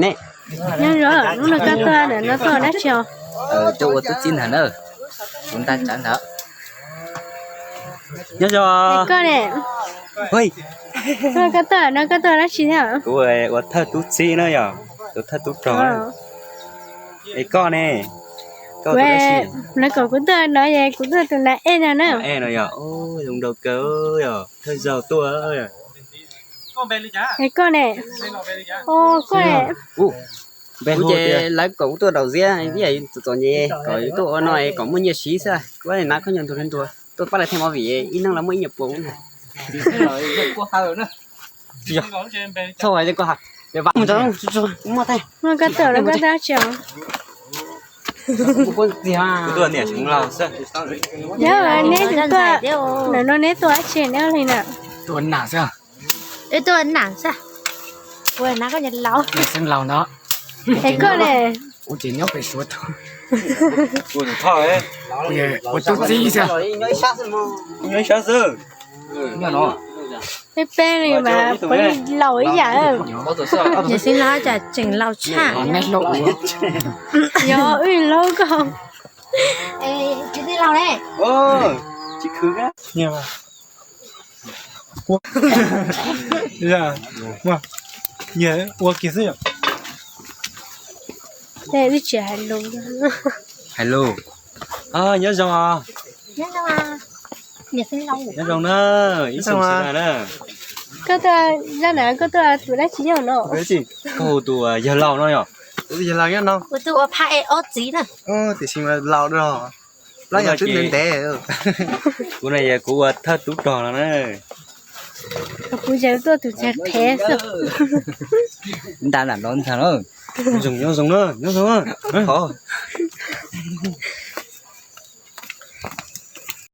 Ne, nyob zoo, hnub no koj tuaj ntawm no tuaj ua dab tsi os? Tuaj ua tub txib ntag na, kuv nta tsav ntawd. Nyob zoo. Koj ne? Hnub no koj tuaj no koj tuaj ua dab tsi thiab? Kuv ua thawj tub txib na yom, ua thawj tub rog. Es koj ne? Koj ua dab tsi? Lawv kom kuv tuaj no es kuv tuaj tus nav ej no na. Nav ej no yom, zoo nraug kawg yom, thawj zaug tuaj. Es koj ne? Koj ne? Kuv ces lawv kom kuv tuaj daus ziab, txom txom nyem kom tuaj ua no kom muaj nyiaj siv xwb, kuv na koj nyob ntuag ntuag tuaj pab lawv them movie ib neeg los muaj ib nyuag pua. Txhob hais li ko ha, mus tso, kuv muaj tag. Koj tuaj los koj tuaj dab tsi os? Yog neb tuaj ntawm no neb tuaj dab tsi neb li na? Tuaj nam xwb. Tuaj nam xwb. Ua na koj niag laus. Niag xeeb laus no. Es koj ne? Kuv ces nyob pem Suav tug. Ua tub txib xwb. Nyob ib sab xwb. Peb peb li mas puav leej laus ib yam. Niag xeeb laus cas tseem laus tshaj. Yog wb laus koj. Tsis laus ne. Ua kiag xwb yom. Wb tsis hais lus. Hais lus. Nyob zoo. Nyob zoo na, ib tsoom sawv daws na. Koj tuaj zaj na, koj tuaj tus dab tsi nyob no? Koj hu tus yawg laus no yom? Tus yawg laus nyob no. Kuv tus ua phaj es ob txiv na. Tiam sis mas laus dog. Plab yog twb ntev ntev. Kuv no yog kuv ua thawj tub rog no na. Kuv ces tuaj tus txag qhev xwb. Nta nram no ntag na. Nyob zoo, nyob zoo na, nyob zoo na.